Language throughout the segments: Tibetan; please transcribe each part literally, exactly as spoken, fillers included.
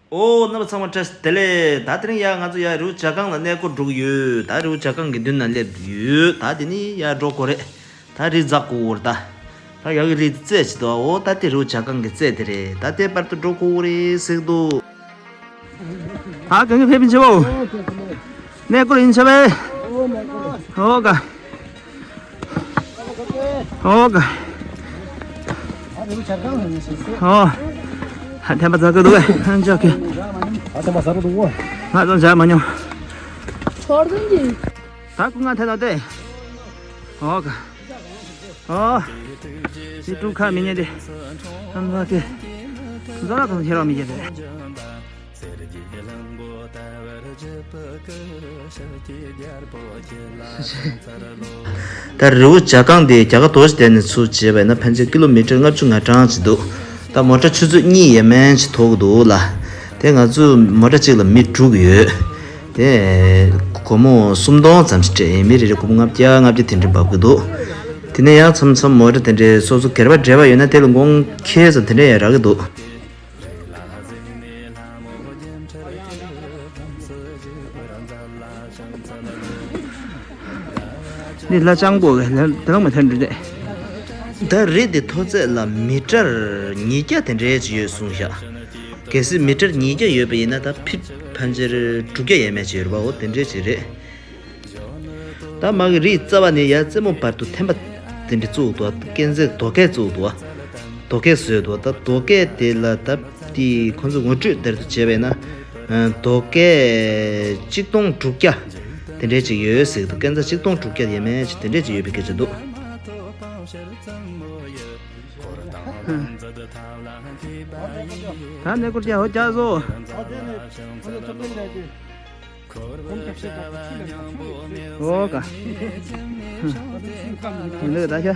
ཨོ། རྣམ་པ་ཚང་མ་བཀྲ་ཤིས་བདེ་ལེགས། ད་དེ་རིང་ཡ་ང་ཚོ་ཡ་རི་བོ་བྱ་རྐང་ལ་གནས་སྐོར་འགྲོ་གི་ཡོད། ད་རི་བོ་བྱ་རྐང་གི་མདུན་ན་སླེབས་ཡོད། ད་དེ་ནི་ཡ་འགྲོ་དགོས་རེད། ད་རི་འཛེག་དགོས་རེད་ད། ད་ཡ་གི་རི་རྩེ་ཆེ་དོ། ཨོ་ད་དེ་རི་བོ་བྱ་རྐང་གི་རྩེ་དེ་རེད། ད་དེ་བར་དུ་འགྲོ་དགོས་རེད་ཟེར་གི་འདུག་ད་གང་གི་ཕེབས་པིན་ཆེ་བོ། གནས་སྐོར་ཡིན་ཆེ་བས། ཨོ་ག་ཨོ་ག་ཨོ། ཧ་ཐེམ་པ་ཛ་གི་འདུག་གས། ཧན་ཅག་གི་ཧ་ཐེམ་པ་ཛ་རུ་འདུག་གོ། ང་ཚོ་འཇག་མ་མྱོང་། ད་ཀུ་ང་ཐེ་ན་ཏེ། ཨོ་ག་ཨོ། དེ་ཀྲུ་ཁ་མི་ཉན་ཏེ། ཧན་ཛ་གི་ཛ་ལ་གང་ཁྱེར་བ་མི་ཉན་ཏེ། ད་རི་བོ་བྱ་རྐང་དེ་རྒྱ་གར་རྡོ་རྗེ་གདན་ནས་ཚུར་བྱས་པ་ཡིན་ན་ཕལ་ཆེར་ཀི་ལོ་མི་ཊར་ལྔ་བཅུ་ང་གྲངས་ཅིག་འདུག་ད་མོ་ཊ་ཆུ་ཚོད་གཉིས་ཡས་མས་ཅིག་ཐོག་གི་འདུག་ལ། དེ་ང་ཚོ་མོ་ཊ་གཅིག་ལ་མི་དྲུག་ཡོད། དེ་སྒོར་མོ་སུམ་སྟོང་ཙམ་ཞིག་སྤྲད་ཡིན། མི་རེ་རེ་སྒོར་མོ་ལྔ་བརྒྱ་ལྔ་བརྒྱ་དེ་འདྲ་འབབ་གི་འདུག་དེ་ནས་ཡང་མཚམས་མཚམས་མོ་ཊ་དེ་འདྲའི་སོ་སོ་སྒེར་པ་འབྲེལ་བ་ཡོད་ན་དེ་ལ་འགོང་ཁེ་ཙམ་དེ་འདྲ་ཡང་རག་གི་འདུག་འདི་ལྷ་ལྕང་པོ་གི་ལ་དེ་ལ་མ་ཐོན་འགྲོ་དེ། ད་རི་དེ་མཐོ་ཚད་ལ་མི་ཊར་ཉིས་བརྒྱ་དེ་འདྲའི་ཅིག་ཡོད་གསུངས་ཤག་གལ་སྲིད་མི་ཊར་ཉིས་བརྒྱ་ཡོད་པ་ཡིན་ན་ད་ཕིཊ་ཕལ་ཆེར་དྲུག་བརྒྱ་ཡས་མས་ཅིག་ཡོད་རེད་པ། འོ་དེ་འདྲའི་ཅིག་རེད། ད་མ་གི་རིའི་རྩ་བ་ནས་ཡར་རྩེ་མོ་བར་དུ་ཐེམ་པ་དེ་འདྲ་བཙུགས་འདུག་དཀར་མཛེས་རྡོ་སྐས་བཙུགས་འདུག་རྡོ་སྐས་བཟོས་འདུག་ད་རྡོ་སྐས་དེ་ལ་ད་དེ་ཁོང་ཚོས་ངོ་སྤྲོད་དེར་དུ་བྱས་པས་ན། རྡོ་སྐས་གཅིག་སྟོང་དྲུག་བརྒྱ་དེ་འདྲའི་ཅིག་ཡོད་ཟེར་འདུག་དཀར་མཛེས་གཅིག་སྟོང་དྲུག་བརྒྱ་ཡས་མས་ཅིག་དེ་འདྲའི་ཅིག་ཡོད་པའི་སྐད་ཆ་འདུག་ད་གནས་སྐོར་རྒྱག་ཧོ་རྒྱག་བཟོ། ཨོ་ཀ་ཡིན་ལ་ད་ཤ།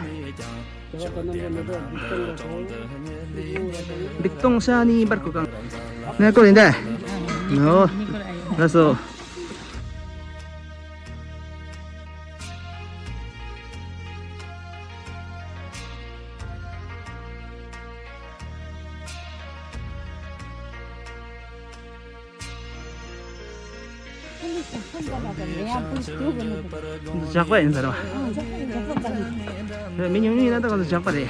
བིག་ཏོང་ཤ་ནི་འབར་ཁོ་གང་། གནས་སྐོར་ཡིན་ད། ཨོ། ལགས་སོ། འདི་ཇག་པ་ཡིན་ཟེར་བ། མི་ཉུང་ཉུང་ཡིན་ན་ད་ག་ཚོད་ཇག་པ་རེད།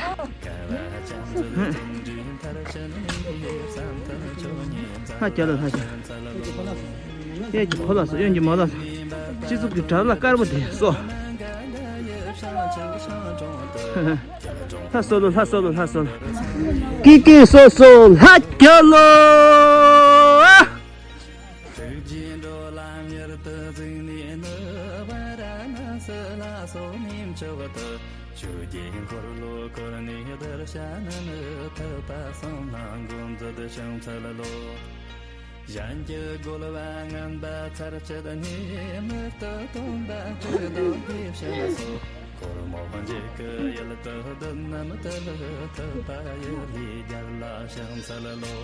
ཧ་ཅང་ལ་ཧ་ཅང་། གཡས་ཀྱི་ཕོ་ལ་སོ་གཡོན་གྱི་མོ་ལ་སོ། སྤྱི་གཙུག་གི་གྲྭ་ལ་དཀར་པོ་དེ་སོ། ལྷ་སོ་ལོ་ལྷ་སོ་ལོ་ལྷ་སོ་ལོ། ཀི་ཀི་སོ་སོ་ལྷ་རྒྱལ་ལོ། ཐུགས་རྗེས་འགྲོ་ལ་མྱུར་དུ་གཟིགས་ནས་ནི། བ་ར་ཎ་སི་ལ་སོགས་གནས་མཆོག་ཏུ། ཆོས་ཀྱི་འཁོར་ལོ་བསྐོར་ནས་བདེར་གཤེགས་ནི། ཐུབ་པ་གསུམ་ལ་མགོན་མཛད་ཕྱག་འཚལ་ལོ། གཞན་གྱི་རྒོལ་བ་ངན་པ་ཚར་གཅད་ནས། མི་ལྟ་སྟོན་པ་སྤྱིར་བདག་གིས་ཕྱག་འཚལ། གོར་མོ་འཇིགས་སྐུལ་ཡུལ་དུ་སྡུད་རྣམས་ཏུ། ཐུབ་པ་ཡུལ་ལྷའི་རྒྱལ་ལ་ཕྱག་འཚལ་ལོ།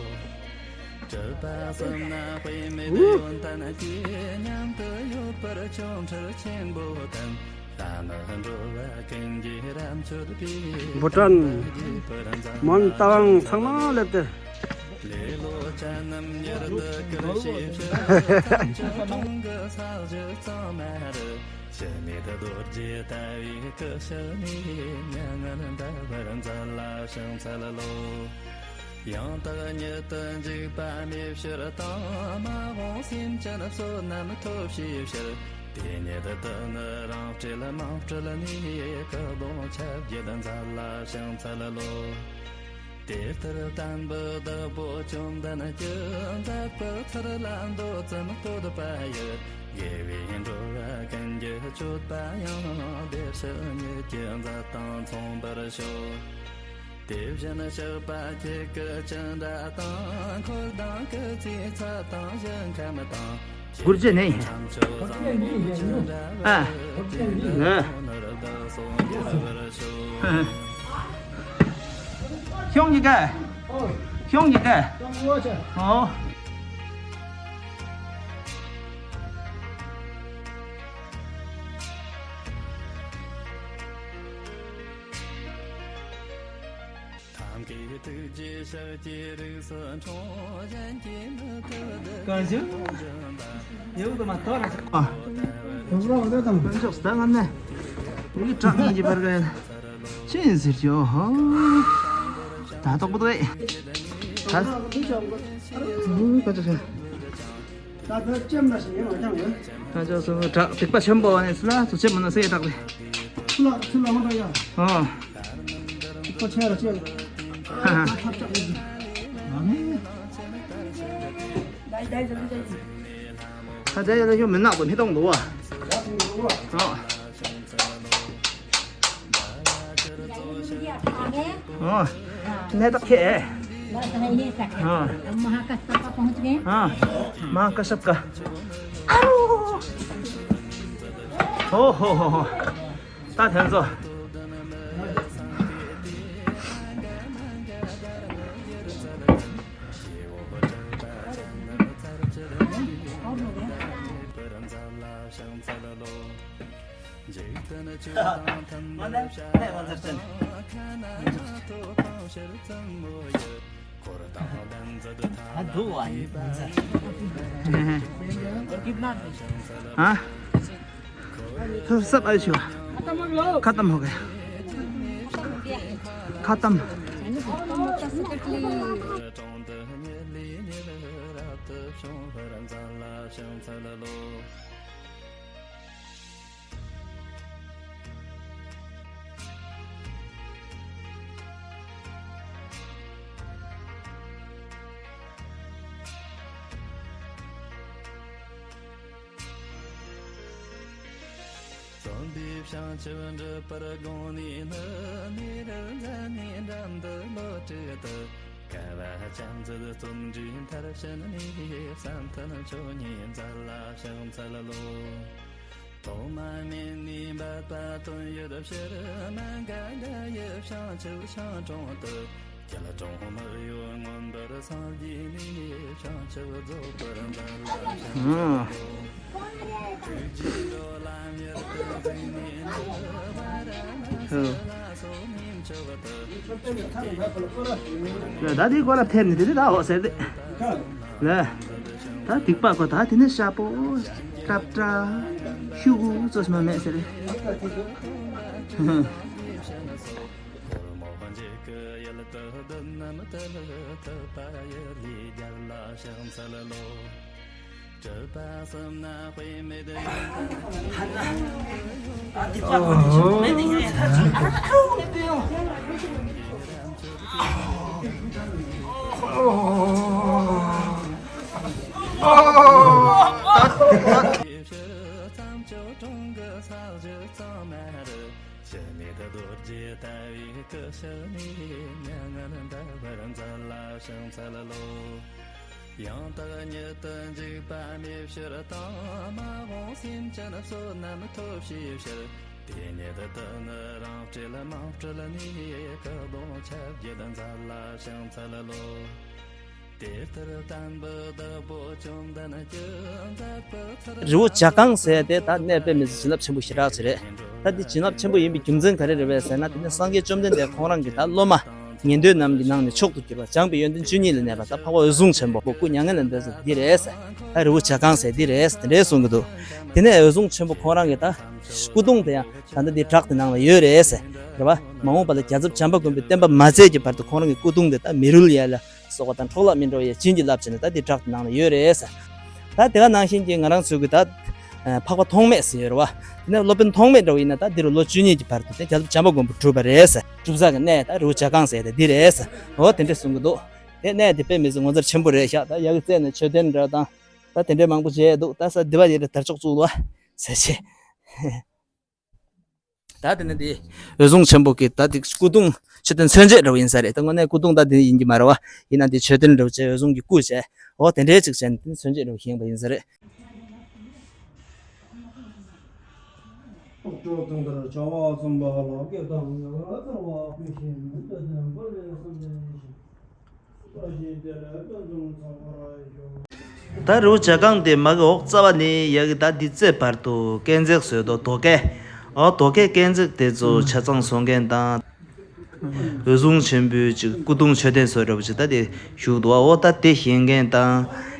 གྲུབ་པ་གསུམ་ན་དཔེ་མེད་ཡོན་ཏན་གྱིས། མཉམ་དུ་ཡོད་པར་ཆོ་འཕྲུལ་ཆེན་པོ་བསྟན། ལྷ་མི་འགྲོ་བ་ཀུན་གྱི་རབ་མཆོད་པའི། བྷུ་ཊན་མོན་རྟ་དབང་ཚང་མ་སླེབས་ཏེ། ལེ་ལོ་ཅན་རྣམས་མྱུར་དུ་བསྐུལ་ཞིང་ཕྱིར། ཐམས་ཅད་གྲོང་གི་ས་གཞི་གཙང་མ་རུ། ཕྱི་མེད་རྡོ་རྗེ་ལྟ་བུའི་སྐུ་ཕྱི་ནས། མྱ་ངན་འདའ་བར་མཛད་ལ་ཕྱག་འཚལ་ལོ། ཡང་དག་ཉིད་དུ་འཇུག་པ་མེད་ཕྱིར་དང་། མ་འོངས་སེམས་ཅན་བསོད་ནམས་ཐོབ་བྱའི་ཕྱིར། དེ་ཉིད་དུ་ནི་རང་སྤྲུལ་མིང་སྤྲུལ་ནས། སྐུ་གདུང་ཆ་བརྒྱད་མཛད་ལ་ཕྱག་འཚལ་ལོ། དེ་ལྟར་བསྟན་པའི་བདག་པོ་བཅོམ་ལྡན་གྱིས། མཛད་པའི་ཚུལ་ལ་མདོ་ཙམ་བསྟོད་པ་ཡི། དགེ་བས་འགྲོ་བ་ཀུན་གྱི་སྤྱོད་པ་ཡང་། བདེར་གཤེགས་ཉིད་ཀྱི་མཛད་དང་མཚུངས་པར་ཤོག། དེ་བཞིན་གཤེགས་པ་ཁྱེད་ཀྱི་ཅི་འདྲ་དང་། འཁོར་དང་སྐུ་ཚེའི་ཚད་དང་ཞིང་ཁམས་དང་། གུར་ཅི་ནས། ཁྱེད་ཀྱི་ཁྱམས་ཆུ་བཟང་པོ་ཅི་འདྲ་བར། ཨ། དེ་འདྲའི་ནོར་བདག་སོགས་ཡོད་པར་ཤོག། ཤོང་གི་ག་ཤོང་གི་ག་ཨོ། ཐབས་མཁས་ཐུགས་རྗེས་ཕྱག་རྒྱའི་རིགས་སུ་འཁྲུངས། གཞན་གྱིས་མི་ཐུབ་ གང་བྱུང་། ཡོད་དོ་མ་ཐོ་ར། ཨ། དུང་ར་འོ་དེ་དང་། དཀོན་མཆོག་ད་ང་ནས། དེ་གི་བྲག་གཉིས་ཀྱི་བར་ག་ཡ། ཅི་ཡིན་ཟེར་གྱི་ཧོ། ད་ཐོག་པོ་དོ་ཨེ། ད། དཀོན་མཆོག་ད་ད་ཅེམ་ན་ཞིག་ཡོད་མ་ཀྱང་ཡོད། ད་ཅོག་སོང་བྲག་སྡིག་པ་ཆེན་པོ་བ་ནས་སུ་ལ་སུ་ཆེ་མོ་ན་སེ་བྲག་ལས། ཚུ་ལ་ཚུ་ལ་མ་འདྲ་ཡ། ཨོ། སྡིག་པ་ཆེ་ར་ཆེ། ཧ་ཧ། ད་ཐབས་ཆག་ཡིན། ཨ་མེ། ད་ད་ཡོད་ལ་ཤོ་མི་ནག་པོ་མི་གཏོང་འདུག་བ། ཨོ། ཨོ། ནད་ཁེ། ཨོ། महाकाश्यप का पहुंच गए। हाँ। महाकाश्यप का। हो हो हो हो। ད་ཐོན་ཚོ། हाँ। तो सब आयो छो। खत्म हो गया। खत्म। རྩོམ་པའི་བྱང་ཆུབ་འགྲུབ་པར་དགོངས་ནས་ནི། ཉེ་རབས་མཛད་ནས་འགྲམ་དུ་བློ་གྲོས་ཏེ། བསྐལ་པ་ཅན་ཚུལ་རྩོམ་འབྲིའི་མཐར་ཕྱིན་ནས། བསམ་གཏན་མཆོག་བརྙེས་མཛད་ལ་ཕྱག་འཚལ་ལོ། ཐོག་མ་མེད་ནས་འབད་པ་དོན་ཡོད་ཕྱིར། མ་འགགས་འགག་ཡུལ་བྱང་ཆུབ་ཤིང་དྲུང་དུ། སྐྱིལ་ཀྲུང་མི་གཡོ་མངོན་པར་སངས་རྒྱས་ནས། བྱང་ཆུབ་རྫོགས་པར་མཛད་ལ་ཕྱག་འཚལ་ལོ། ཐུགས་རྗེས་འགྲོ་ལམ་ཡུལ་དུ་འཛིན་ནས་ནི། ཧོ། ད་དེའི་སྐོར་ལ་ཕེབས་ནས་དེ་དེ་ད་འོ་ཟེར་ཏེ། ལ། ད་སྡིག་པ་གོ་ད་དེ་ནས་ཤ་པོ། ཏྲབ་ཏྲ། ཤུ་གུ་ཙོ་སི་མ་མེད་ཟེར། ཕྱིར་རྩྭ་མཆོག་གྲོང་གི་ས་གཞི་གཙང་མ་རུ། ཞི་གནས་རྡོ་རྗེ་ལྟ་བུའི་སྐུ་ཕྱག་ནས། མྱ་ངན་འདའ་བར་མཛད་ལ་ཕྱག་འཚལ་ལོ། ཡང་དག་ཉིད་དུ་འཇུག་པ་མེད་ཕྱིར་དང་། མ་འོངས་སེམས་ཅན་བསོད་ནམས་ཐོབ་བྱའི་ཕྱིར། དེ་ཉིད་དུ་ནི་རང་སྤྲུལ་མ་སྤྲུལ་ནས། སྐུ་གདུང་ཆ་བརྒྱད་མཛད་ལ་ཕྱག་འཚལ་ལོ། དེ་ལྟར་བསྟན་པའི་བདག་པོ་བཅོམ་ལྡན་གྱིས་མཛད་པའི་ཚུལ། རི་བོ་བྱ་རྐང་ཟེར་དེ་ད་གནས་དཔེ་མི་སྲིད་བྱིན་རླབས་ཆེན་པོ་ཞེ་དྲག་ཅིག་རེད། ད་འདི་བྱིན་རླབས་ཆེན་པོ་ཡིན་པའི་རྒྱུ་མཚན་ག་རེ་རེད་པས་ཟེར་ན། དེ་ནི་སངས་རྒྱས་བཅོམ་ལྡན་འདས་ཁོང་རང་གི་ད་སློབ་མ་ཉན་ཐོས་རྣམས་ཀྱི་ནང་ནས་མཆོག་ཏུ་གྱུར་པ་སྦྱངས་པའི་ཡོན་ཏན་བཅུ་གཉིས་ལ་གནས་པ་ད་འཕགས་པ་འོད་སྲུང་ཆེན་པོ་སྐུ་མྱ་ངན་ལས་འདས་ས་འདི་རེད་ཟེར། ད་རི་བོ་བྱ་རྐང་ཟེར་འདི་རེད་ཟེར་དེ་འདྲའི་གསུང་གི་འདུག་དེ་ནས་འོད་སྲུང་ཆེན་པོ་ཁོང་རང་གི་ད་སྐུ་གདུང་དེ་ཡང་ད་ལྟ་འདི་བྲག་དེ་ནང་ལ་ཡོད་རེད་ཟེར། རེད་བ། མ་འོངས་པ་ལ་རྒྱལ་ཚབ་བྱམས་པ་མགོན་པོའི་བསྟན་པ་མ་བཙལ་གྱི་བར་དུ་ཁོང་རང་གི་སྐུ་གདུང་དེ་ད་མེ་རུལ་ཡ་ལ། སོགས་པ་དང་འཕྲོག་བརླག་མི་འགྲོ་བའི་བྱིན་གྱིས་བརླབས་བྱས་ནས་ད་འདི་བྲག་དེ་ནང་ལ་ཡོད་རེད་ཟེར། ད་དེ་ག་ནང་བཞིན་གྱི་ང་རང་ཚོའི་གི་ད་འཕགས་པ་ཐོགས་མེད་ཟེར་ཡོད་རེད་བ། དེ་ནས་སློབ་དཔོན་ཐོགས་མེད་འདྲ་བོ་ཡིན་ན་ད་འདི་རུ་ལོ་བཅུ་གཉིས་ཀྱི་བར་དུ་དེ་རྒྱལ་ཚབ་བྱམས་པ་མགོན་པོ་གྲུབ་པ་རེད་ཟེར། གྲུབ་ས་གི་གནས་ད་རི་བོ་བྱ་རྐང་ཟེར་དེ་འདི་རེད་ཟེར། འོ་དེ་འདྲས་གསུང་གི་འདུག་དེ་གནས་དེ་དཔེ་མི་སྲིད་ངོ་མཚར་ཆེན་པོ་རེད་ཤག་ད་ཡ་གི་རྩེ་ནས་མཆོད་རྟེན་འདྲ་དང་ད་དེ་འདྲས་མང་པོ་མཇལ་འདུག་ད་ས་འདི་བ་ཡེ་རེ་དར་ལྕོག་བཙུགས་ལ་ཟེར་ཆེ། ད་དེ་ནི་དེ་འོད་སྲུང་ཆེན་པོ་གི་ད་དེ་སྐུ་གདུང་མཆོད་རྟེན་མཚོན་བྱེད་འདྲ་བོ་ཡིན་ས་རེད། ད་དངོས་གནས་སྐུ་གདུང་ད་དེ་ཡིན་གྱི་མ་རེད་བ། ཡིན་ན་དེ་མཆོད་རྟེན་འདྲ་བོ་བྱས་འོད་སྲུང་གི་སྐུ་བྱས་འོ་དེ་འདྲའི་ཅིག་བྱས་ནས་དེ་མཚོན་བྱེད་འདྲ་བོ་བཞེངས་པ་ཡིན་ས་རེད། ད་རི་བོ་བྱ་རྐང་དེ་མ་གི་འོག་རྩ་བ་ནས་ཡ་གི་ད་འདི་རྩེ་བར་དུ་སྐས་འཛེག་བཟོས་དོ་དོ་སྐས། འོ་དོ་སྐས་སྐས་འཛེག་དེ་ཚོ་ཆ་ཚང་བཟོ་མཁན་དང་། འོད་སྲུང་ཆེན་པོའི་ཅིག་སྐུ་གདུང་མཆོད་རྟེན་བཟོ་འདྲ་པོ་ཅིག་ད་དེ་བཞུགས་འདུག་བ། འོ་ད་དེ་བཞེངས་མཁན་དང་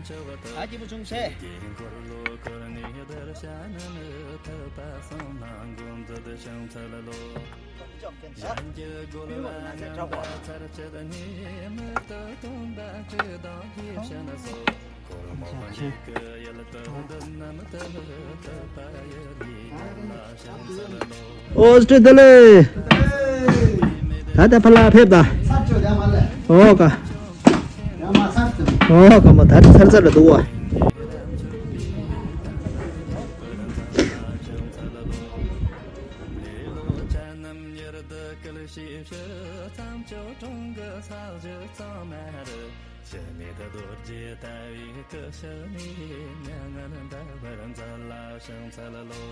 ད་སྐྱིད་པོ་བྱུང་ཚེ། ཨོ་སྟྲེ་དེ་ལེ། ད་ད་ཕ་ལ་ཕེབས་ད། ཨོ་ཀ། ཨོ་ཀ་མོ་ད་ཚར་ཚར་ལ་འདུག་བ། ཕྱི་ནས་རྡོ་རྗེ་ལྟ་བུའི་སྐུ་ཕྱག་ནས་མྱ་ངན་འདའ་བར་མཛད་ལ་ཕྱག་འཚལ་ལོ།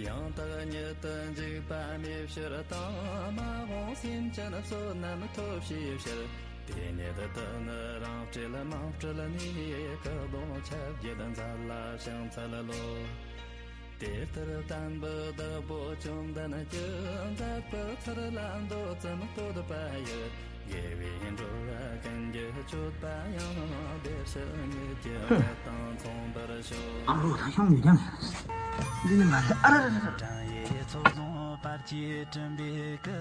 ཡང་དག་ཉིད་དུ་འཇུག་པ་མེད་ཕྱིར་དང་། མ་འོངས་སེམས་ཅན་བསོད་ནམས་ཐོབ་བྱའི་ཕྱིར། དེ་ཉིད་དུ་ནི་རང་སྤྲུལ་མ་སྤྲུལ་ནས། སྐུ་གདུང་ཆ་བརྒྱད་མཛད་ལ་ཕྱག་འཚལ་ལོ། དེ་ལྟར་བསྟན་པའི་བདག་པོ་བཅོམ་ལྡན་གྱིས། མཛད་པའི་ཚུལ་ལ་མདོ་ཙམ་བསྟོད་པ་ཡི། དགེ་བའི་འགྲོ་བ་ཀུན་གྱི་སྤྱོད་པ་ཡང་། བདེར་གཤེགས་ཉིད་ཀྱི་ཐུགས་དང་མཚུངས་པར་ཤོག། ཨ་རོ་ད་ཤོང་ཡོད་ཀྱང་། འདི་ནི་མ་རེད། ཨ་ར་ར་ར་ར། དྲང་ཡེ་ཚོགས་བཟུང་བར་གྱིས་བསྐྲུན་པའི་སྐུ།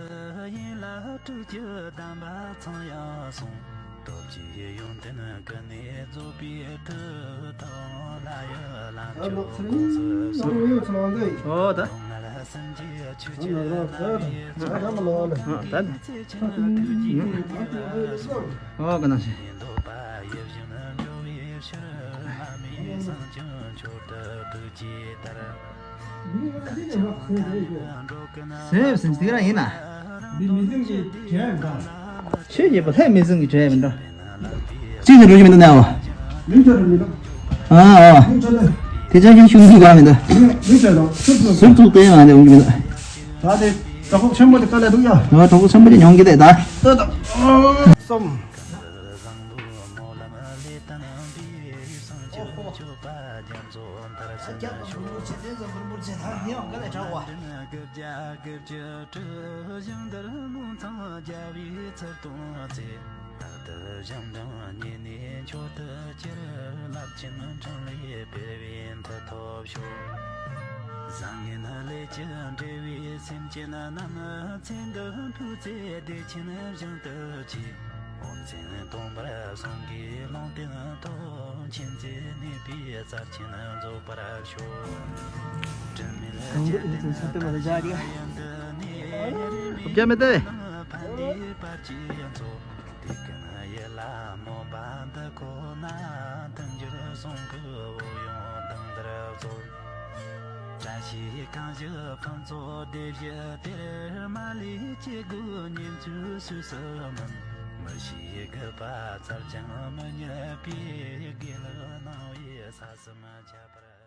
ཡིན་ལ་སྤྲུལ་སྐུ་དམ་པ་ཚངས་དབྱངས་གསུང་། སྟོབས་ཀྱི་ཡོན་ཏན་ཀུན་ནས་རྫོགས་པའི་མཐུ། ཐུབ་དབང་ལྷ་ཡི་བླ་མཆོག་དགོངས་སུ་གསོལ། ཨོ་ད། སེམས་ཀྱི་ཆོས་ཀྱི་རྣམ་དབྱེ་ཚོགས་ཨ་ད། ཆེ་ཆེན་ཐུགས་ཀྱི་དགེ་བ་གསུམ། ཨོ་ག་ན་ཤེས། ཡིན་ལྡོག་པ་ཡིད་བཞིན་འགྲོ་བའི་ཕྱིར། བླ་མའི་གསུང་ཆོས་མཆོག་ཏུ་ཐུགས་བསྐྱེད་ལྟར། སེམས་སེམས་དེ་རང་ཡིན་ན། འདི་མི་ཚིག་གི་གྲས་འདྲ། ཆོས་ཀྱི་བུ་ལྷད་མི་ཚིག་གི་གྲས་མི་འདྲ། གཅིག་ནི་འགྲོ་གི་མི་འདུག་ནའོ། མིང་ཆོ་རེ་མི་འདུག་ཨ་ཨ། མིང་ཆོ་ནས། དེ་ཅང་ཞིག་ཤུགས་འདུག་ག་མི་འདུག་མིང་ཆོ་དང་ཟུར་ཚུགས། ཟུར་ཚུགས་ཏེ་མ་འདི་འོང་གི་མི་འདུག་ད་དེ་གྲོགས་པོ་ཆེན་པོ་དེ་དཀའ་ལས་འདུག་ཡ། ཨ་གྲོགས་པོ་ཆེན་པོ་དེ་མྱོང་གི་རེད་ད། ད་ད། གསུམ། ལྷག་ཏུ་ཞིང་འབྲང་ཉིད་ནས་མཆོག་ཏུ་གྱུར། རླབས་ཆེན་འཕྲིན་ལས་སྤེལ་བའི་མཐུ་སྟོབས་ཤོག་བཟང་ངན་ལས་ཀྱི་འབྲེལ་བའི་སེམས་ཅན་རྣམས། ཚེ་འདི་ཕུགས་བརྩེ་བདེ་ཆེན་ཞིང་དུ་སྐྱེས། འོ་མཚན་སྟོང་པར་བསམ་གྱིས་ལུང་བསྟན་ཐོབ། མཁྱེན་བརྩེ་ནུས་པའི་རྩལ་ཆེན་རྫོགས་པར་ཤོག་དྲི་མེད་ལྷ་ཆེན་ཏེ་ནི་ཡོན་ཏུ་ནི། རྒྱ་མི་ཏེ། ཕན་བདེའི་བར་གྱི་མཚོ། དེ་ཀུན་ཡིད་ལ་སྨོན་པ་འདི་ཁོ་ན། མཐུན་འགྱུར་གསུང་གི་འོད་ཡང་དུང་ལྟར་སྩོལ། བཀྲ་ཤིས་གང་བཞུགས་ཕུན་ཚོགས་སྡེ་བཞི་དེར། མ་ལུས་སྐྱེ་དགུའི་ཉེས་འཛུགས་སོས་སུ་མིན། མི་ཤེས་རྒུད་པ་བཙལ་ཀྱང་མི་རྙེད་པའི། དགེ་ལེགས་སྣང་བས་ས་གསུམ་ཁྱབ་པར།